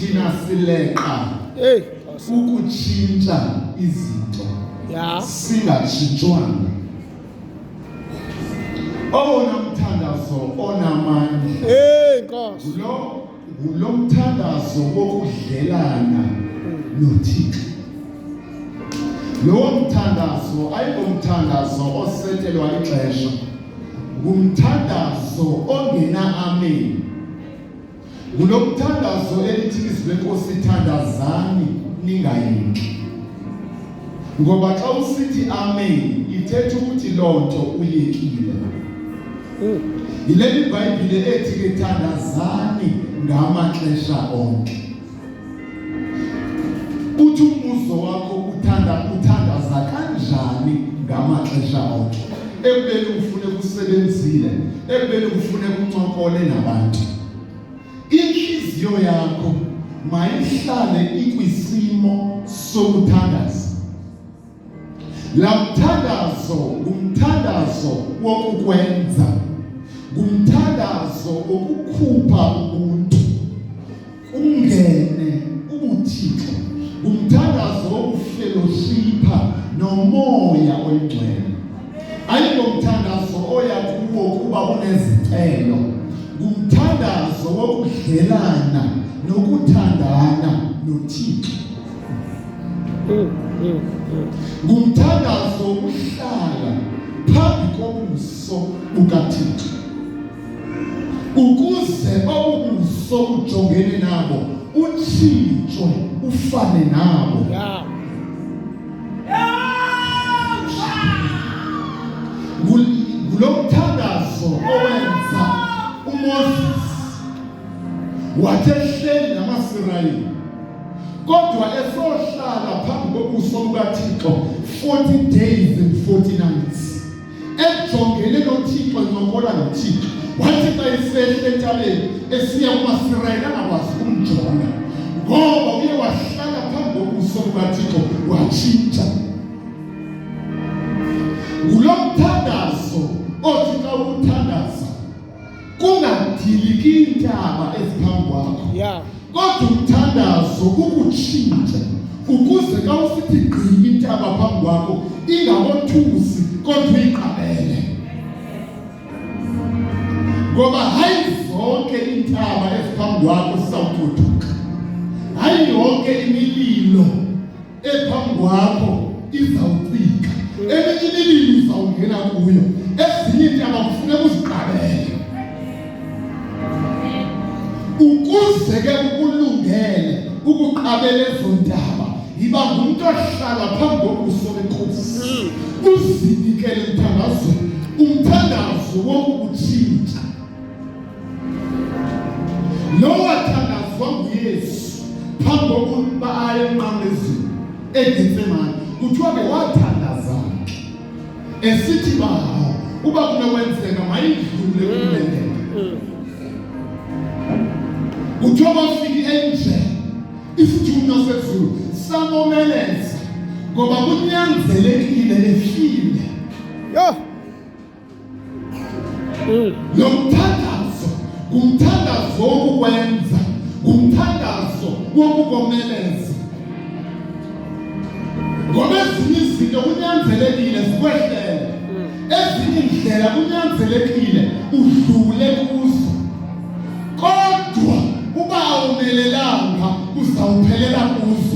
Thina sileqa Hey, ukutshintsha izinto ya. singatshintshwanga. Owona mthandazo onamandla Hey, Nkosi. ngulo mthandazo wokudlelana noThixo. Lowo mthandazo ayingomthandazo osetelwa ixesha, ngumthandazo ongena amen. Ngulo mthandazo elithi izwi lenkosi, thandazani ningayeki. Ngoba xa usithi amen ithetha ukuthi loo nto uyekile. Yile iBhayibhile ethi ke thandazani ngamaxesha onke. Uthi umbuzo wakho uthandaza kanjani ngamaxesha onke? Ekubeni ufune kusebenzile, ekubeni ufune kuncokole nabantu. Inhliziyo yakho mayihlale ikwisimo sokuthandaza. La mthandazo ngumthandazo wokukwenza, ngumthandazo wokukhupha ubuntu ungene ubuthixo, ngumthandazo wokufeloshipha nomoya oyingcwele. Ayingomthandazo oya kuwo kuba unezicelo, ngumthandazo wokudlelana nokuthandana noThixo. Ngumthandazo wokuhlala phambi kobuso bukaThixo ukuze obubuso ujongene nabo utshintshwe ufane nabo. Yeah. Ngulo mthandazo owenza uMoses wathi ehleli namaSirayeli kodwa esohlala phambi kobuso bukaThixo 40 days and 40 nights ejongene noThixo, encokola noThixo. Wathi xa esehla entabeni esiya kumaSirayeli angakwazi ukumjonga ngoba uye wahlala phambi kobuso bukaThixo watshintsha. Ngulo mthandazo othi xa uthandaza kungadiliki iintaba eziphambi kwakho. Yeah. Kodwa umthandazo ukutshintshe ukuze xa usithi gqi intaba phambi kwakho ingakothusi kodwa uyiqabele. Ngoba hayi zonke iintaba eziphambi kwakho zizawuthuthuka, hayi yonke imililo ephambi kwakho izawucika, eminye imililo uzawungena kuyo, ezinye iintaba kufuneka uziqabele ukuze ke ukulungele ukuqabela ezo ntaba. Yiba ngumntu ohlala phambi kobuso benkosi, uzinikele emthandazweni, umthandazo wokukutshintsha. Lo wathandazwa nguYesu phambi kokuba aye emnqamlezweni eGetsemane, kuthiwa ke wathandaza esithi, Bawo, uba kunokwenzeka mayidlule kule ndebe. Kuthiwa kwafika i-angel, isithunywa sezulu, samomeleza ngoba kunyanzelekile efile. Yho. Lo mthandazo ngumthandazo wokukwenza, ngumthandazo wokukomeleza. Ngoba ezinye izinto kunyanzelekile zikwehlele, ezinye iindlela kunyanzelekile udlule kuzo, kodwa uba awumelelanga uzawuphelela kuzo.